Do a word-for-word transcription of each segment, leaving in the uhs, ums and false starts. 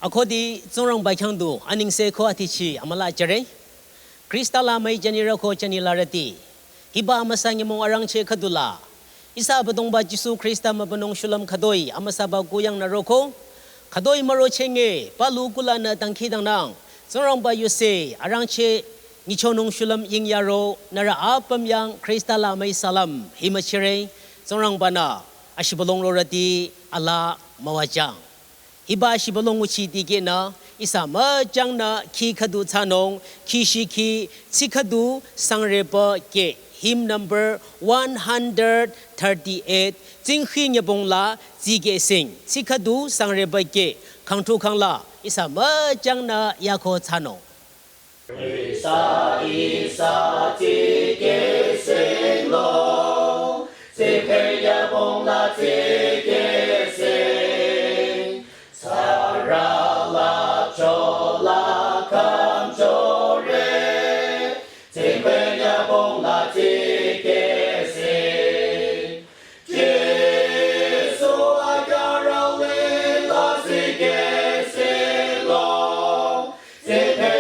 Akhudi Tsingrangba khyang du anengse ko atichi amüla jüre. Khrista la müi jünirü ko jünilarüti, hiba amüsa nyümong arangcheh khüdula ihsa Abüdongba Jisu Khrista mübünung shulüm khütoi amüsaba kuyangnü roko, khütoi mürocheh nge palu kulanü dangkhidangnang Tsingrangba yuse arangcheh nyichonung shulüm yingyaro nührü apüm yang Khrista la müi salam hi müchire. Tsingrangba-nü ashibülung rorüti alaa müwajüng. Hiba shibülung nguchi dikehnü ihsa müjangnü khi khüdu thsanung, khi shikhi tsi khüdu sangreba keh, hymn number one hundred thirty-eight, Tsingkhi nyübong la tsikehsing, tsi khüdu sangreba keh, khangthu khangla ihsa müjangnü yako thsanung. Ihsa, ihsa tsikehsing lo, Tsingkhi nyübong la tsikehsing, sürü la chola khümchore, Tsingkhi nyübong la tsikehsing. Jisu akyarü lila tsikehsing lo, Tsingkhi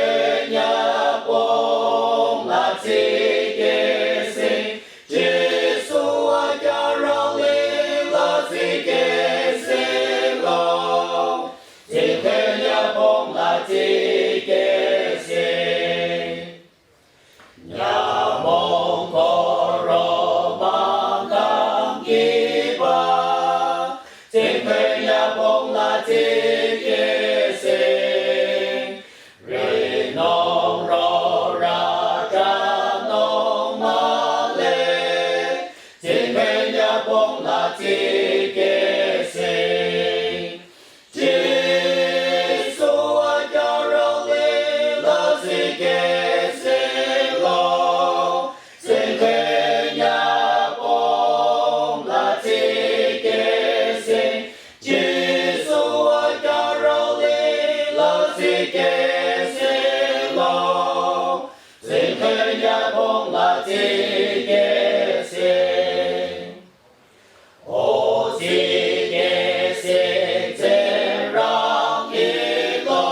nyübong la tsikehsing. Jisu akyarü lila tsikehsing lo, Tsingkhi nyübong la tsikehsing. Nyümong koro mükang kiba, Tsingkhi nyübong la tsikehsing. Rinung rorü thsanung mühle, Tsingkhi nyübong la tsikehsing. Jisu akyarü lila tsikehsing lo, Tsingkhi nyübong la tsikehsing. Jisu akyarü lila tsikehsing lo, Tsingkhi nyübong la tsikehsing. O tsikehsing Tsingrang ilo,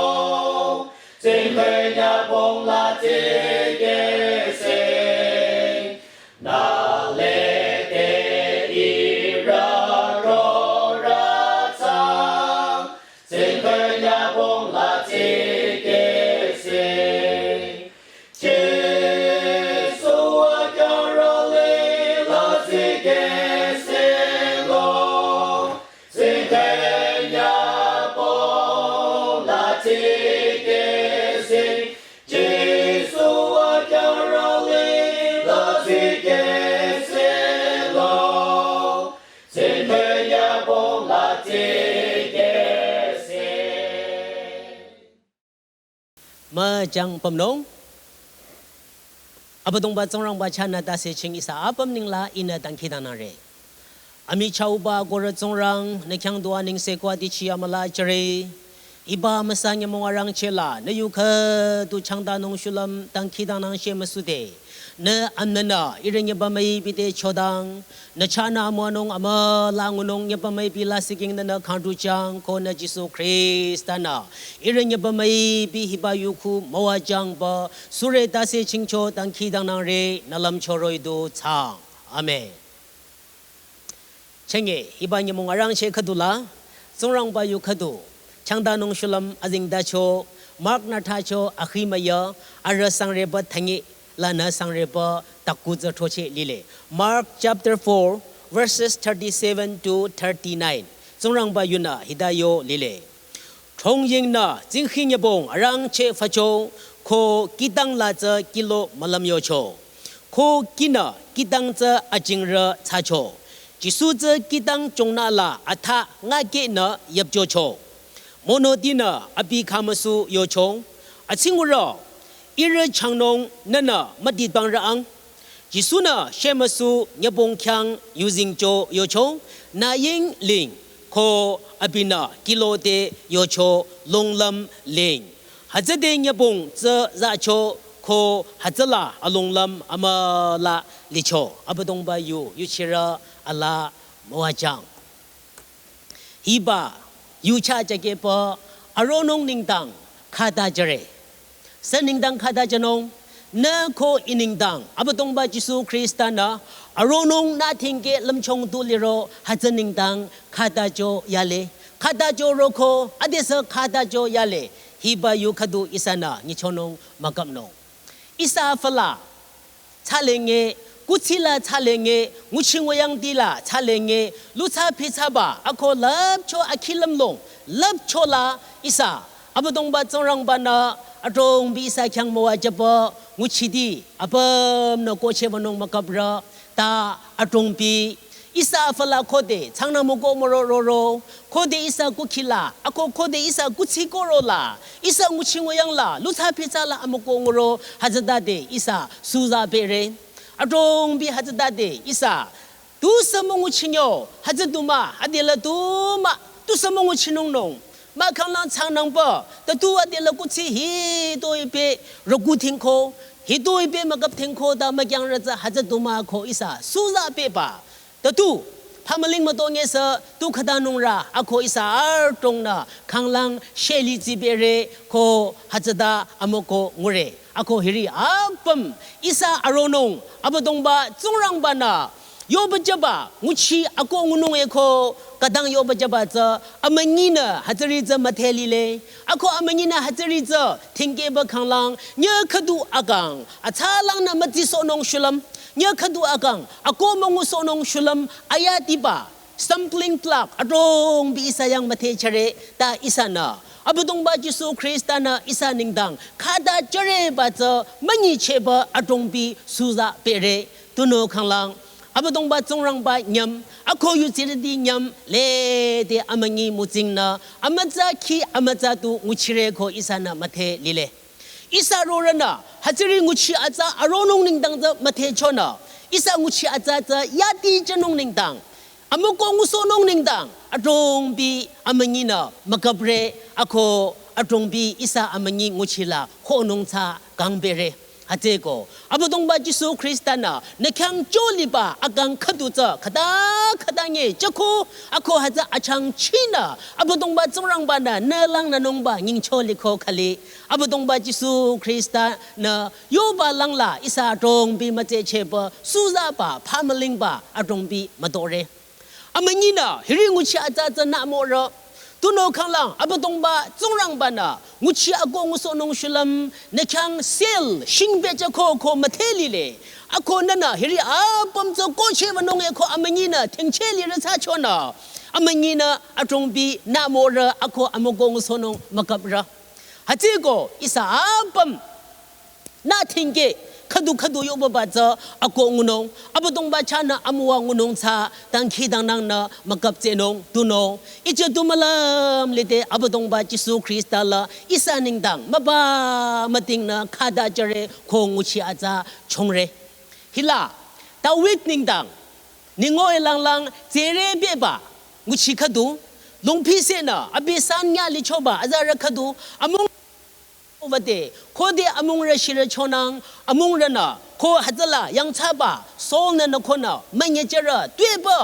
Tsingkhi nyübong la tsikehsing. Nü lede ihrü rorü thsa, Tsingkhi nyübong la tsikehsing. Jisu akyarü lila tsikehsing lo, Tsingkhi nyübong la tsikehsing. Jisu akyarü lila tsikehsing lo, Tsingkhi nyübong la tsikehsing. Müjang pümnung. Abüdongba Tsingrangba chahnü tase ching ihsa apüm nengla ihnü dangkhidangnangre. Amichahba korü Tsingrang, nü khyang du anengse ko atichi amüla jüre. Hiba amüsa nyümong arangcheh la nü yu khüdu changdanung shulüm dangkhidangnang shemüsude, nü amnünü ihrü nyübü müipi te chodang, nü chahnü amüwanung amüla ngunung nyübü müipi lasih king nünü khangtujüng ko nü Jisu Khrista-nü ihrü nyübü müipi hiba yu khu müwajüngba sure tase chingcho dangkhidangnangre, nü lümcho roh-i du thsaang. Amen. Chenge, hiba nyümong arangcheh khüdula Tsingrangba yu khüdu changdanung shulüm azengtacho, Mark-nü thsacho akhi müya, arüh sangreba thüngi lanü sangreba taku tsü throcheh lile. Mark chapter four, verses thirty-seven to thirty-nine. Tsingrangba yunü hita yo lile. Thongyingnü Tsingkhi nyübong arangcheh fücho, ko kihtang la tsü kilo mülüm yocho. Ko kihnü kihtang tsü ajingrü thsacho. Jisu tsü kihtang chongnü la atha ngakehnü yüpchocho. Monotinü abi khamüsu yocho, Atsingurü, ihrü changnung nünü müdibang rang. Jisu-nü shemüsu nyübong khyang yuzengcho yocho, nü ying ling, ko abinü kilo te yocho, longlüm ling. Hütsüde nyübong tsü zacho, ko hütsüla alonglüm amüla licho. Abüdongba yu yuchirü alaa müwajüng. Hiba yucha jakehpü Aronung nengdang khata jüre. Sü nengdang khata jünung, nü ko I nengdang Abüdongba Jisu Khrista-nü aronung nü thingke lümchung tu liro hütsü nengdang khata jü yale. Khata jüro ko adesü khata jü yale. Hiba yu khüdu ihsanü nyichonung mükapnung. Ihsa füla thsalenge, kuthsila thsalenge, nguchi nguyangtila thsalenge, luthsa phithsaba ako lüpcho akhi lümlong, lüpcho la ihsa Abüdongba Tsingrangba-nü adrongbi ihsa khyang müwajüba nguchiti apümnü kohchehbanung mükaprü, ta adrongbi ihsa füla khode thsangnyang müko müro roro, khode ihsa kukhila ako khode ihsa kuthsi koro la, ihsa nguchi nguyang la, luthsa phithsa la amüko nguro, hütsütade ihsa suza pehre. Adrongbi hütsütade ihsa tusü münguchinyo, hütsü du mah, adela du mah, tusü münguchinungnung. Mahkhang lang thsangnyangba, ta tu adela kuthsi hitoi peh rüku thingko, hitoi peh mükap thingko ta mükyangrü tsü hütsü du mah ko ihsa suza pehba. Ta tu phamüling mütongesü tu khatanungrü ako ihsa adrongnü khanglang sheli tsipehre ko hütsüta amüko ngure. Ako hiri apüm ihsa aronung Abüdongba Tsingrangba-nü yoba jüba nguchi ako ngunung eko khütang yoba jüba tsü amünyinü hütsüri tsü müdhe lile. Ako amünyinü hütsüri tsü thingkeba khanglang nyü khüdu akang athsalangnü mütsisohnung shulüm, nyü khüdu akang ako müngusohnung shulüm ayatiba stumbling block adrongbi ihsa yang müdhe chüre, ta ihsanü Abüdongba Jisu Khrista-nü ihsa nengdang khata jüreba tsü münyichehba adrongbi suza pehre. Tunüo khanglang Abüdongba Tsingrangba nyüm ako yudsirüti nyüm lede amünyi mütsingnü amütsa khi amütsa tu nguchire ko ihsanü müdhe lile. Ihsa rorünü hütsüri nguchi atsa aronung nengdang tsü müdhechonü, ihsa nguchi atsa tsü yati jünung nengdang, amüko ngusohnung nengdang adrongbi amünyinü mükapre ako adrongbi ihsa amünyi nguchila khonung tsü kangpehre. Hütsüeko Abüdongba Jisu Khrista-nü nü khyang jüliba akang khüdu tsü khüta khüta nge jüko ako hütsü achangchinü Abüdongba Tsingrangba-nü nü langnünungba nyingcho liko khüli, Abüdongba Jisu Khrista-nü yoba langla ihsa adrongbi mütsechehba suzaba phamülingba adrongbi müdore. Amünyinü hiri nguchi atsa tsü nü morü. Tunüo khanglang Abüdongba Tsingrangba-nü nguchi ako ngusohnung shulüm nü khyang seal shingpehjüko ko müdhe lile. Ako nünü hiri apüm tsü kohchehbanung eko amünyinü thingcheh lirü thsachonü, amünyinü adrongbi nü morü ako amüko ngusohnung mükaprü. Hütsüeko ihsa apüm nü thingke khüdu khüdu yobaba tsü ako ngunung, Abüdongba chahnü amüwa ngunung tsü dangkhidangnangnü mükaptsehnung. Tunüo ije tu mülüm lide Abüdongba Jisu Khrista la ihsa nengdang mübü mütingnü khata jüre ko nguchi atsa chongre. Hila David nengdang ningo elanglang tsere beba nguchi khüdu, longphisenü abi san nya lichoba azarü khüdu amung wüde, khode amungrü shirü chonang, amungrünü ko hütsüla yangthsaba Saul-nü nü konü münyejürü tuepü,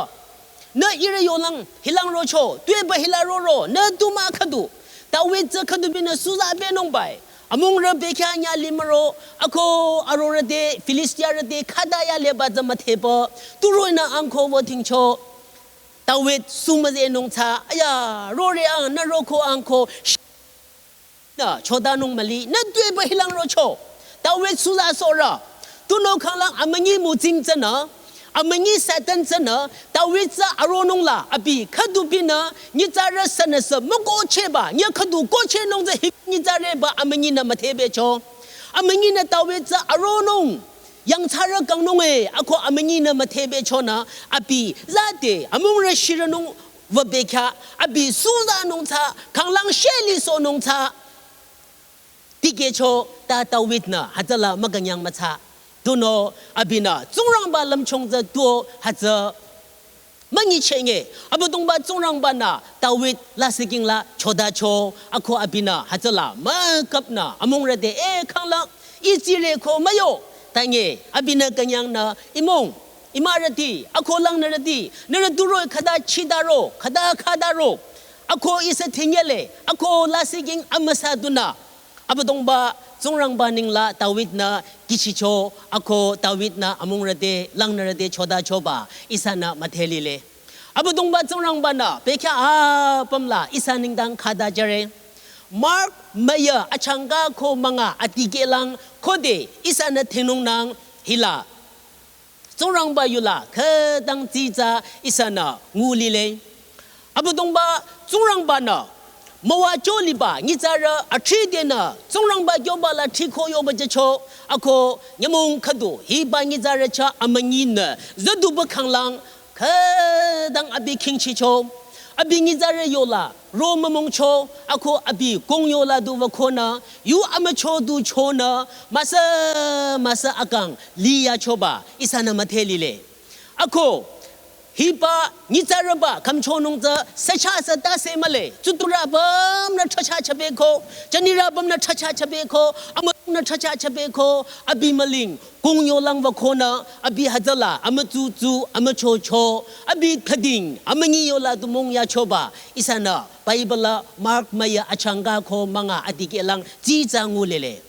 nü ihrü yolang hilang rocho, tuepü hila roro nü tu mah khüdu, David tsü khüdu binü suza behnungbai. Amungrü bekhyah nya limüro ako arorü te Filistiarü te khata yaleba tsü müdhepü, turoinü angko wütingcho. David sumüzenung tsü, aya, rore ang, nü roko angko nü chodanung müli, nü tuepü hilang rocho. David suza sohrü. Tunüo khanglang amünyi mütsing tsünü, amünyi Satan tsünü David tsü aronung la abi khüdu binü nyitsarü sünüsü mükohchehba, nyi khüdu kohchehnung tsü hi nyitsarüba amünyinü müdhebecho. Amünyinü David tsü aronung yangthsarü kangnung e ako amünyinü müdhebechonü abi zade amungrü shirünung wübekhyah abi suzanung tsü khanglang shelisohnung tsü tikehcho ta David-nü hütsüla mükünyang müthsa. Tunüo abinü Tsingrangba lümchung tsü tuo hütsü münyicheh nge, Abüdongba Tsingrangba-nü David lasihking la chodacho, ako abinü hütsüla mükapnü amungrü te e khanglang itsire ko müyo, ta nge abinü künyangnü imung, imarüti, ako langnürüti, nührü tu roh-i khüta chidaro, khüta khütaro, Ako ihsa thingyale, ako lasih king amüsa dunü. Abüdongba Tsingrangba nengla David-nü kihchicho, ako David-nü amungrü te, langnürü te chodachoba, ihsanü müdhe lile. Abüdongba Tsingrangba-nü, bekhyah apümla, ihsa nengdang khüta jüre. Mark müyü achangka ko münga adikehlang, khode ihsanü thingnungnang hila. Tsingrangba yula khütang tsitsa ihsanü ngu lile. Abüdongba Tsingrangba-nü, müwacho liba nyitsarü athridenü, Tsingrangba kyoba la thriko yoba jücho, ako nyümong khüdu, hiba nyitsarü chah amünyinü, züduba khanglang, khütang abi khingchicho, abi nyitsarü yola, ro mümongcho, ako abi kong yola du wükonü, yu amücho du chonü, müsa, müsa akang, liyachoba, ihsanü müdhe lile. Ako, hiba, nyitsarüba, khümchonung tsü, secha seta se mühle, tsuturü apümnü thacha chabeko, janirü apümnü thacha chabeko, amünü thacha chabeko, abi müling, kong yolang wükonü, abi hütsüla, amütsutsu, amüchocho, abi khüding, amünyi yola du mong yachoba, ihsanü, Bible la, Mark müyü achangka ko münga adikehlang, tsitsa ngu lile.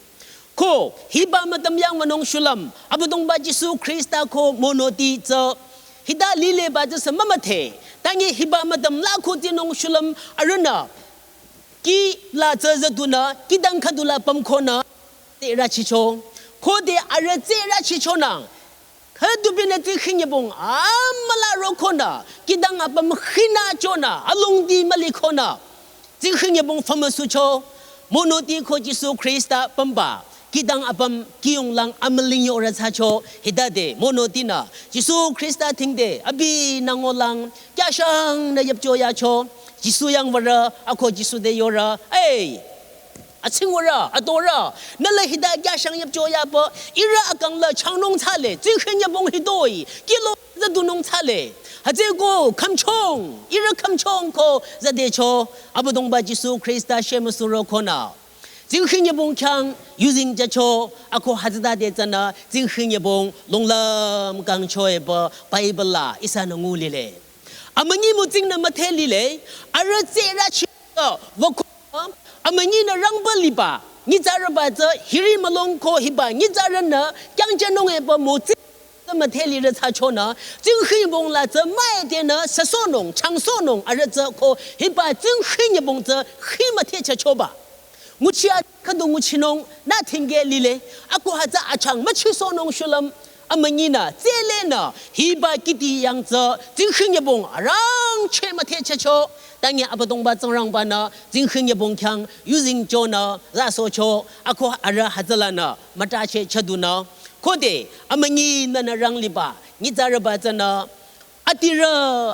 Ko, hiba mütam yang wünung shulüm, Abüdongba Jisu Khrista ko monoti tsü, hita lileba tsü sü mümüdhe, tangi hiba mütam la ko tsinung shulüm, arühnü, kih la tsü züdunü, kihdang khüdula pümkonü, tserachicho, khode arüh tserachichonang, khüdubinü tsikhi nyübong amüla rokonü, kihdang apüm khinü chonü, alongdi mülikonü. Tsikhi nyübong famüsucho, monoti ko Jisu Khrista pümba, kihdang apüm kiyonglang amüling yorü thsacho, hitade, monotinü, Jisu Khrista thingde, abinü ngolang, kyashangnü yüpcho yacho, Jisu yang würü, ako Jisu te yorü, ei, atsingwürü, atorü, nüla hita kyashang yüpcho yaba, ihrü akang la changnung thsale, tsikhi nyübong hitoi, kilo züdunung thsale. Hütsüko, khümchong, ihrü khümchong ko züdecho, Abüdongba Jisu Khrista shemüsuro konü. Tsikhi nyübong khyang, yuzeng jücho, ako hütsütade tsünü, tsikhi nyübong, longlüm kangcho eba, Bible la, ihsanü ngu lile. Amünyi mütsingnü müdhe lile, arüh tserachi, wüko, amünyinü rangba liba, nyitsarüba tsü hiri mülong ko hiba, nyitsarünü, kyangchenung eba mütsing, tsü müdhe lirü thsachonü, tsikhi nyübong la tsü müedenü, süsohnung, changsohnung, arüh tsü ko hiba, tsikhi nyübong tsü, khi müdhe chachoba. Nguchi a khüdu nguchinung, nü thingke lile, ako hütsü achang müchisohnung shulüm, amünyinü, tselenü, hiba kihdi yang tsü, tsikhi nyübong, arangcheh müdhe chacho, tangi Abüdongba Tsingrangbanü, tsikhi nyübong khyang, yuzeng chonü, lasohcho, ako arüh hütsülanü, mütacheh chadunü, khode, amünyinü nü rang liba, nyitsarüba tsünü, adirü,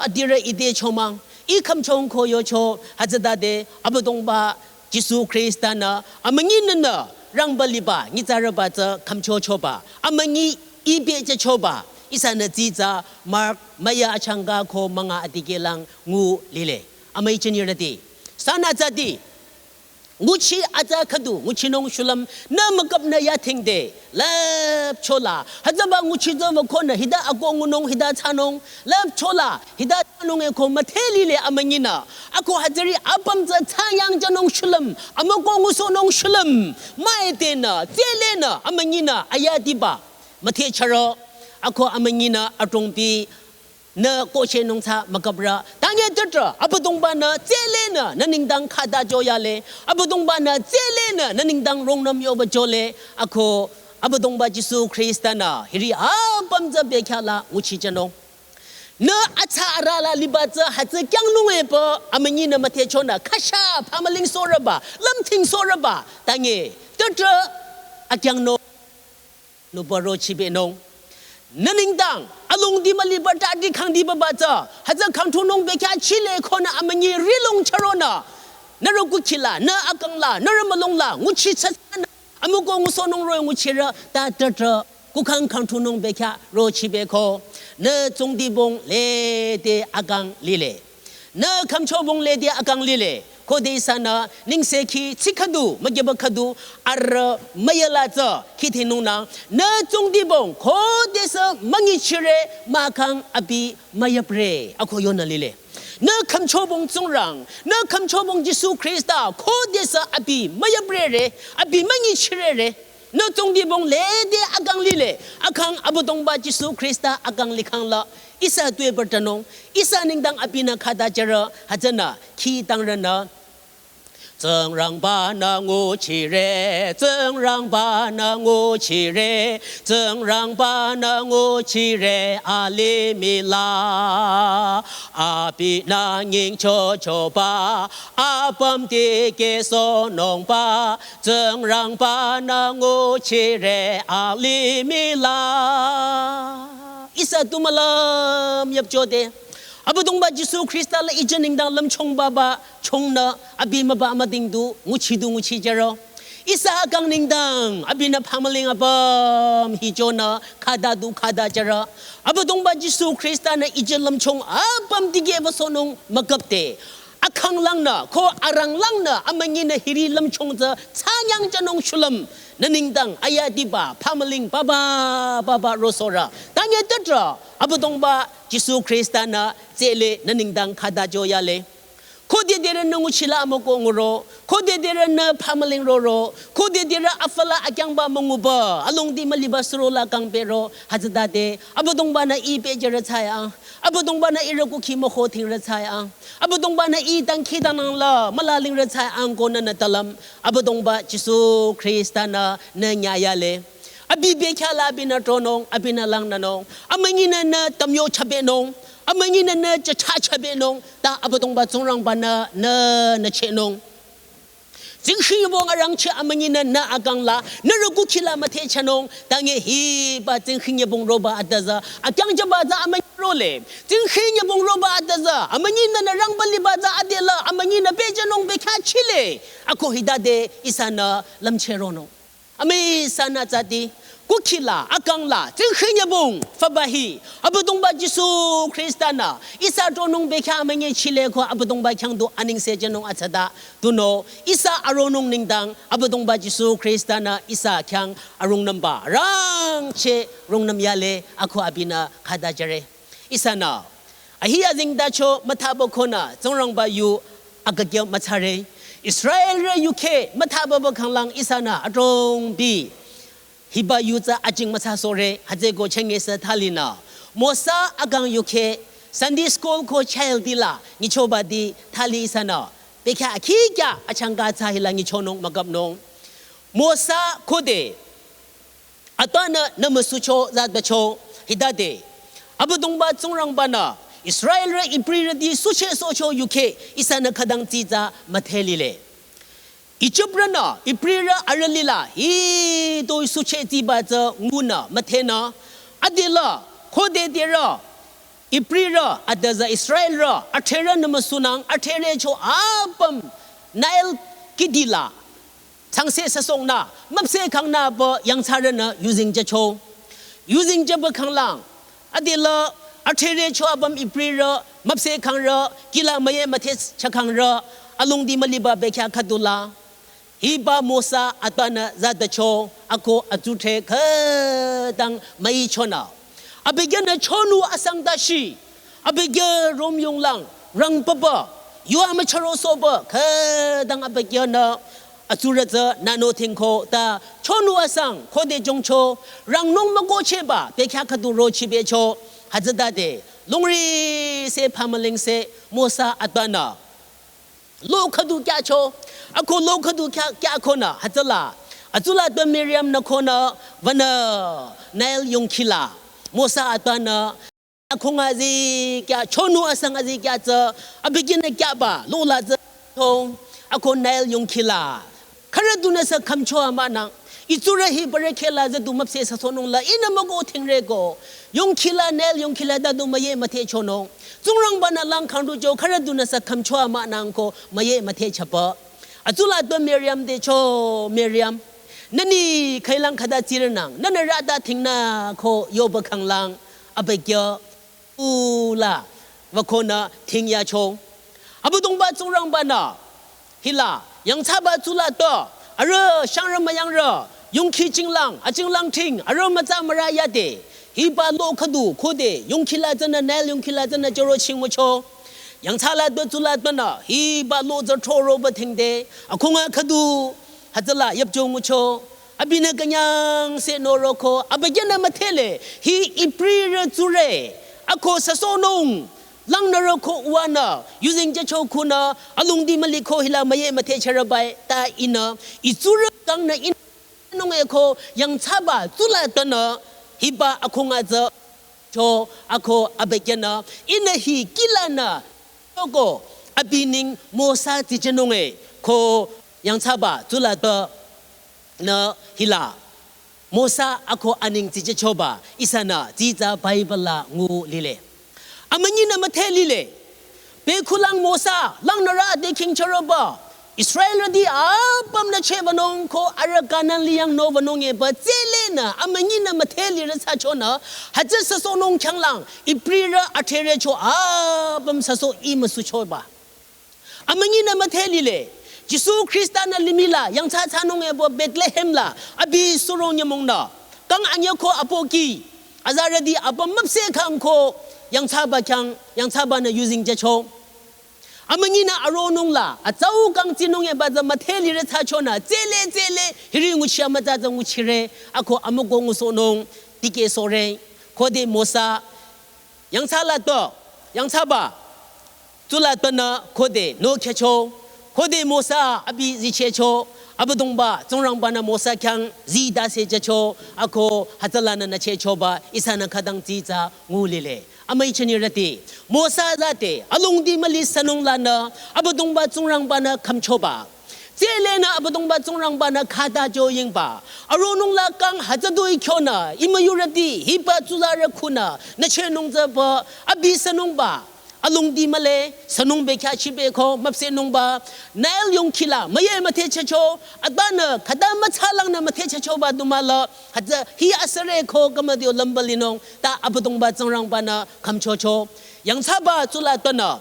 adirü ite chomang, i khümchong ko yocho, hütsütade, Abüdongba, Jisu Khristanü, amünyinü nü, rangba liba, nyitsarüba tsü khümchochoba, amünyi ibe jüchoba, ihsanü tsitsa, Mark, müyü achangka ko münga adikehlang ngu lile. Amüi jünirüti. Sünü tsüti. Nguchi atsa khüdu, nguchinung shulüm, nü müküpnü yathingde, lüpchola, hütsüba nguchi tsü wükonü, hita ako ngunung, hita thsanung, lüpchola, hita thsanung eko müdhe lile amünyinü, ako hütsüri apüm tsü thsayang jünung shulüm, amüko ngusohnung shulüm, müedenü, tselenü, amünyinü, ayadiba, müdhe charo, ako amünyinü, adrongpi, nü kohchehnung tsü müküprü, tangi tütrü, Abüdongbanü, tselenü, nü nengdang khüta joyale, Abüdongbanü, tselenü, nü nengdang rungnüm yoba jole, ako, Abüdongba Jisu Khristanü, hiri apüm tsü bekhyah la nguchi jünung. Nü atsa arüh la liba tsü hütsü kyangnung epü, amünyinü müdhe chonü, khüsha, phamüling sohrüba, lümthing sohrüba, tangi, tütrü, akyangnung. Nübü rochibenung. Nü nengdang, alongdi müliba tadi khangdiba ba tsü, hütsü khangthunung bekhyah chile konü amünyi rilong charonü. Nührü kukhila, nü akangla, nührü mülungla, nguchi thsasanü, amüko ngusohnung roh-i nguchirü, ta tütrü, kukhang khangthunung bekhyah rochibeko. Nü tsungdibong lede akang lile. Nü khümchobong lede akang lile, khode ihsanü, nengsekhi, tsi khüdu, mügeba khüdu, arüh, müyüla tsü, khithinungnang, nü tsungdibong, khodesü, müngichire, mahkhang, abi, müyüpre, ako yonü lile. Nü khümchobong Tsingrang, nü khümchobong Jisu Khrista, khodesü abi müyaprere, abi münyichirere. Nü tsungdibong lede akang lile, akang Abüdongba Jisu Khrista akang likhang la, ihsa tuepü tanung, ihsa nengdang abinü khüta jüre, hütsünü, khi tangrünü. Tsingrangba-nü nguchire, Tsingrangba-nü nguchire, Tsingrangba-nü nguchire alimih la. Abinü nyingchochoba, apüm tikehsohnungba, Tsingrangba-nü nguchire alimih la. Ihsa tu mülüm yüpchode. Abüdongba Jisu Khrista la ijü nengdang lümchongbaba chongnü abi müba müdingdu nguchidu nguchijüro. Ihsa akang nengdang abinü phamüling apüm hichonü khütadu khüta jüre. Abüdongba Jisu Khrista-nü ijü lümchong apüm tikehbasohnung mükapde. Akhanglangnü, ko aranglangnü, amünyinü hiri lümchong tsü tsanyang jünung shulüm. Nü nengdang ayadiba, phamüling baba, baba rosohre. Tanye tüdrü, Abüdongba Jisu Khrista-nü tsele nü nengdang khüta joyale. Khodederü nü nguchila amüko nguro, khodederü nü phamüling roro, khodederü afü la akyangba münguba, alongdi müliba suro la kangpehro, hütsütade, Abüdongba-nü ih pehjüre thsaya, Abüdongba-nü ihrü kukhi müho thingre thsaya, Abüdongba-nü ih dangkhidangnang la mülalingre thsaya ko nünü talüm, Abüdongba Jisu Khrista-nü nü nyayale. Abi bekhyah la abinü tronung, abinü langnünung. Amünyinü nü tamyo chabenung. Amünyinü nü chacha chabenung. Ta Abüdongba Tsingrangba-nü nü nü chehnung. Tsingkhingnyübong arangcheh amünyinü nü akang la, nührü kukhi la müthehchanung. Tanye hiba tsingkhingnyübong roba atüzü, akyang jüba tsü amünyi role. Tsingkhingnyübong roba atüzü, amünyinü nü rangba liba tsü adela, amünyinü pehjünung bekhyah chile. Ako hitade ihsanü lümchehronung. Amüi sanü tsüti, kukhi la, akang la, tsingkhingnyübong, füba hi, Abüdongba Jisu Khrista-nü, ihsa tronung bekhyah amünyi chile ko Abüdongba khyang du anengse jünung atsata, tunüo, ihsa aronung nengdang, Abüdongba Jisu Khrista-nü, ihsa khyang arungnümba, rangcheh rungnüm yale, ako abinü khüta jüre. Ihsanü, ahi azengtacho müthaba konü, Tsingrangba yu akakyo müthsare. Israelrü yukheh müthaba ba khanglang ihsanü adrongbi. Hiba yu tsü ajing müthsasohre, hütsüeko chengesa thalinü. Mosa akang yukheh, Sunday school ko child di la, nyichobadi thali ihsanü. Bekhyah akhikya achangka tsü hila nyichonung mükapnung. Mosa khode, atüanü nümüsucho zatacho hitade. Abüdongba Tsingrangba-nü Israelrü Ibrirüti suchehsohcho yukheh ihsanü khütang tsitsa müdhe lile. Ijiprünü Ibrirü arüh lila hitoi suchehtiba tsü ngunü müdhenü. Adela khode derü Ibrirü, adüzü Israelrü, athrerü nümüsunang, athrerücho apüm Nile kidila. Tsangse süsohnü, müpseh khangnü pü yangthsarünü yuzeng jücho. Yuzeng jüba khanglang. Adela, athrerücho apüm Ibrirü, müpseh khangrü, kila müyeh mütheh chakhangrü, alongdi müliba bekhyah khüdula. Hiba Mosa atüanü zatacho, ako atsudhre khütang müichonü. Abükyünü chonu asang tashi, abükyü romyonglang, rangpapa, yu amüchürosohba, khütang abükyünü, atsurü tsü nano thingko ta, chonu asang, khode jongcho, rangnung mükohchehba, bekhyah khüdu rochibecho, hütsütade, longri se phamülingse, Mosa atüanü. Lo khüdu kyacho, ako lo khüdu kya, kyakonü, hütsüla. Atsula tü Miriam-nü konü, wünü, Nile yongkhila. Mosa atüanü, akhunga zi kya, chonu asang azi kya tsü, abükyünü kyaba, lola tsü, to, ako Nile yongkhila. Khürü dunü sü khümcho amünang, itsurü hi bürü khehla züdu müpseh süsohnung la, ihnü müko thingre ko. Yongkhila Nile yongkhila tadu müyeh müthehchonung. Tsingrangba-nü lang khangducho khürü dunü sü khümcho amünang ko müyeh müthehchapü. Atsula tü Miriam te cho Miriam. Nüni khüilang khüta tsirünang, nünü rüta thingnü ko yoba khanglang. Abükyü. Ula, wükonü thingyacho. Abüdongba Tsingrangba-nü, hila, yangthsaba tsula tü, arüh shangrü müyangrü, yongkhi jinglang, ajinglang thing, arüh mütsa mürü yade. Hiba lo khüdu, khode, yongkhila tsünü, Nile yongkhila tsünü jüro chingucho. Yangthsala tü tsula tünü hiba lo tsü thoro ba thingde akhunga khüdu hütsüla yüpcho ngucho. Abinü künyangse noroko abükyünü müdhele hi Ibrirü tsurü ako süsohnung langnürü ko uwanü using jücho khunü alongdi müliko hila müyeh müdhe chürübai ta ihnü itsurü kangnü ihnü nung eko yangthsaba tsula tünü hiba akhunga tsü cho ako abükyünü ihnü hi kilanü choko abi neng Mosa tsijünung eko yangthsaba tsula tünü hila Mosa ako aneng tsijüchoba ihsanü tsitsa Bible la ngu lile. Amünyinü müdhe lile. Bekhulang Mosa langnürü ade khingchüroba Israelrüti apümnü chehbanung ko arüh Kanan liyang nobanung eba tselenü amünyinü müdhe lire thsachonü hütsü süsohnung khyanglang Ibrirü athrerücho apüm süsoh i müsuchoba. Amünyinü müdhe lile. Jisu Khrista-nü limih la yangthsa thsanung ebo Bethlehem la abi suro nyümongnü kang anyüko apoki azarüti apüm müpseh khangko yangthsaba khyang yangthsabanü using jücho. Amünyinü aronung la atsau kang tsinung eba tsü müdhe lire thsachonü tsele tsele hiri nguchi amütsa tsü nguchire ako amüko ngusohnung dikehsohre. Khode Mosa yangthsala tü yangthsaba tsula tünü khode nokhecho. Khode Mosa abi zichehcho. Abüdongba Tsingrangbanü Mosa khyang zidase jücho ako hütsülanü nüchehchoba ihsanü khütang tsitsa ngu lile. Amüi chünirüti Mosa zate alongdi müli sünung lanü Abüdongba Tsingrangbanü khümchoba tselenü Abüdongba Tsingrangbanü khata jo yingba aronung la kang hütsü du ikyonü imüyurüti hiba tsuzarü khunü nüchehnung tsüba abi sünungba alongdi mühle sünung bekhyah chibeko müpsehnungba Nile yongkhi la müyeh müdhe chücho atanü khüta mütsalangnü müdhe chüchoba du müla hütsü hi asüreko kamadio lümba linung ta Abüdongba Tsingrangbanü khümchocho. Yangthsaba tsula tünü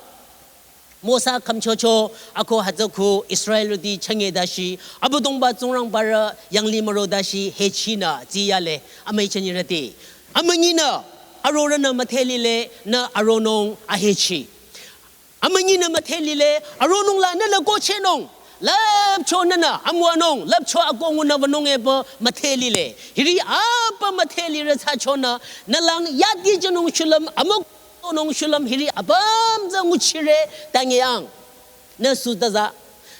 Mosa khümchocho ako hütsü khu Israelrüti chünye dashi Abüdongba Tsingrangbarü yanglih müro dashi hechinü tsiyale. Amüi chünirüti amünyinü arorünü müdhe lile nü aronung ahechi. Amünyinü müdhe lile aronung la nünü kochehnung lüpcho nünü amüwanung lüpcho ako ngunü wünung eba müdhe lile hiri apüm müdhe lire thsachonü nü lang yadi jünung shulüm amüko nung shulüm hiri apüm tsü nguchire tange ang. Nü sutaza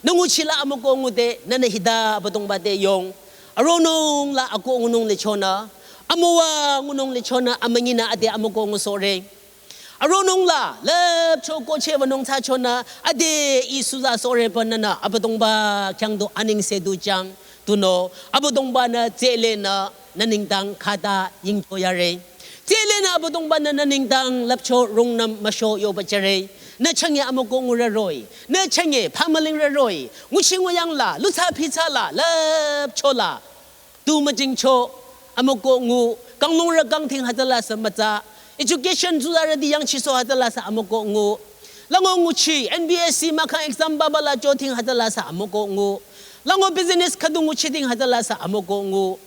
nü nguchila amüko ngude nünü hita Abüdongba te yong. Aronung la ako ngunung lichonü amüwa ngunung lichonü amünyinü ade amüko ngusohre. Aronung la lüpcho kocheh wünung thsachonü ade i suza sohre pü nünü Abüdongba khyang du anengse du jang. Tunüo Abüdongbanü tselenü nü nengdang khata yingcho yare. Tselenü Abüdongbanü nü nengdang lüpcho rungnüm müsho yoba jüre. Nü chünye amüko ngurü roh-i nü chünye phamüling rü roh-i nguchi nguyang la lutsa phitsa la lüpcho la tu müjingcho amüko ngu kanglungrü kangthing hütsüla sü mütsa education tsuzarüti yangchisoh hütsüla sü amüko ngu. Lango nguchi N B S C mahkhang exam babala chothing hütsüla sü amüko ngu. Lango business khüdu nguchiting hütsüla sü amüko ngu.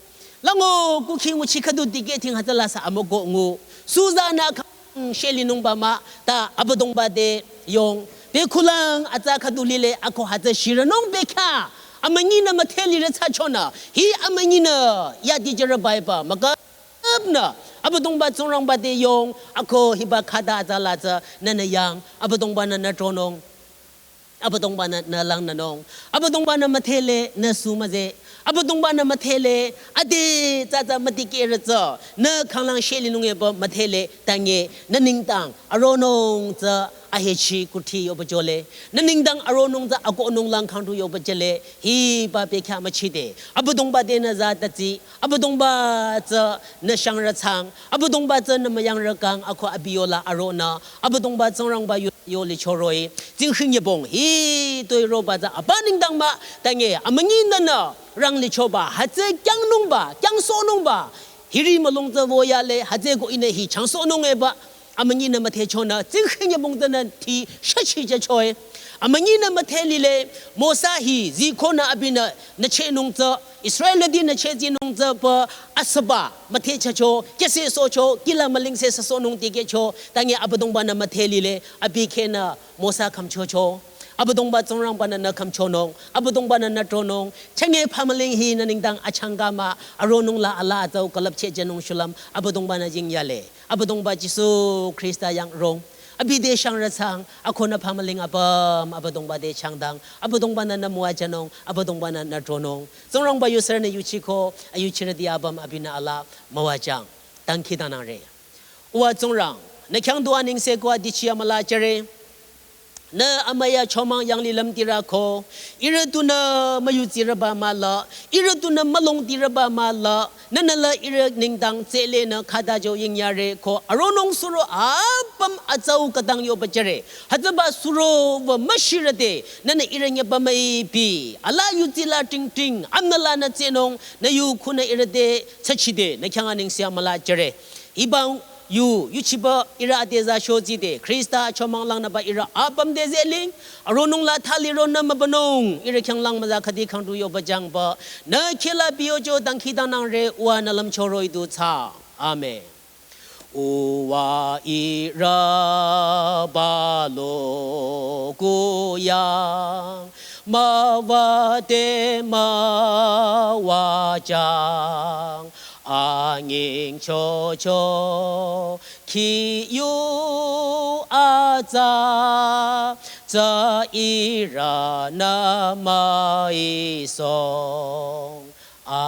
Lango kukhi nguchi khüdu dikehting hütsüla sü amüko ngu. Suzanü khang shelinungba mah ta Abüdongba te yong. Bekhulang atsa khüdu lile ako hütsü shirünung bekhyah amünyinü müdhe lire thsachonü hi amünyinü yadi jürübaiba mükapnü Abüdongba Tsingrangba te yong ako hiba khata atsa la tsü nünü yang Abüdongbanü nü tronung. Abüdongbanü nü langnünung. Abüdongbanü müdhele nü sumüze. Abüdongbanü müdhele ade tsatsa müdikehrü tsü nü khanglang shelinung eba müdhele tange nü nengdang aronung tsü ahechi kuthi yoba jole. Nü nengdang aronung tsü akohnung lang khangtu yoba jüle. Hiba bekhyah müchide Abüdongba te nü za tatsi. Abüdongba tsü nü shangrü thsang. Abüdongba tsü nü müyangrü kang ako abi yola aronü Abüdongba Tsingrangba yu yolichoroh-i. Tsingkhing yebong hitoi roba tsü apa nengdang mah tange amünyinü nü ranglichoba hütsü kyangnungba kyangsohnungba hiri mülung tsü woyale hütsüko ihnü hi changsohnung eba amünyinü müdhechonü tsingkhing yebong tsünü thi shachi jücho-i. Amünyinü müdhe lile Mosa hi zikonü abinü nüchehnung tsü Israeltinü chehjünung tsüpü asüba müthehchacho, kese sohcho, kihla mülingse süsohnung tikehcho, tange Abüdongba-nü müdhe lile, abi khehnü Mosa khümchocho. Abüdongba Tsingrangba-nü nü khümchonung, Abüdongba-nü nü tronung, chenge phamüling hi nü nengdang achangka mah, aronung la ala atsau külüpcheh jünung shulüm, Abüdongba-nü yingyale. Abüdongba Jisu Khrista yang rong. Abi te shangrü thsang, akonü phamüling apüm, Abüdongba te changdang, Abüdongba-nü nü müwajünung, Abüdongba-nü nü tronung. Tsingrangba yusi nü yuchiko, ayuchirüti apüm abinü ala müwajüng. Dangkhidangnangre. Uwa Tsingrang, nü khyang du anengse ko adichi amüla jüre. Nü amüi achomang yanglilüm tirü ko, ihrü tunü müyudsirüba mahla, ihrü tunü mülongdirüba mahla, nünü la ihrü nengdang tsehlenü khatajo yingyare ko, aronung suro apüm atsau khütang yoba jüre. Hütsüba suro wü müshirü te, nünü ihrü nyeba müipi, ala yudsi la tingting, amnü lanü tsehnung, nü yu khunü ihrü te, tsachide, nü khyang anengse amüla jüre. Hiba yu, yuchiba ihrü ade za shozide, Khrista achomang langnüba ihrü apüm te zehling, aronung la thali ronü mübünung, ihrü khyang lang müza khüdi khangdu yoba jüngba, nü khehla biyojo dangkhidangnangre uwa nü lümcho roh-i du thsa. Amen. Uwa ihrü balo kuyang, müwate müwajüng, anyingchocho, khiyu atsa, tsü ihrünü müisong. A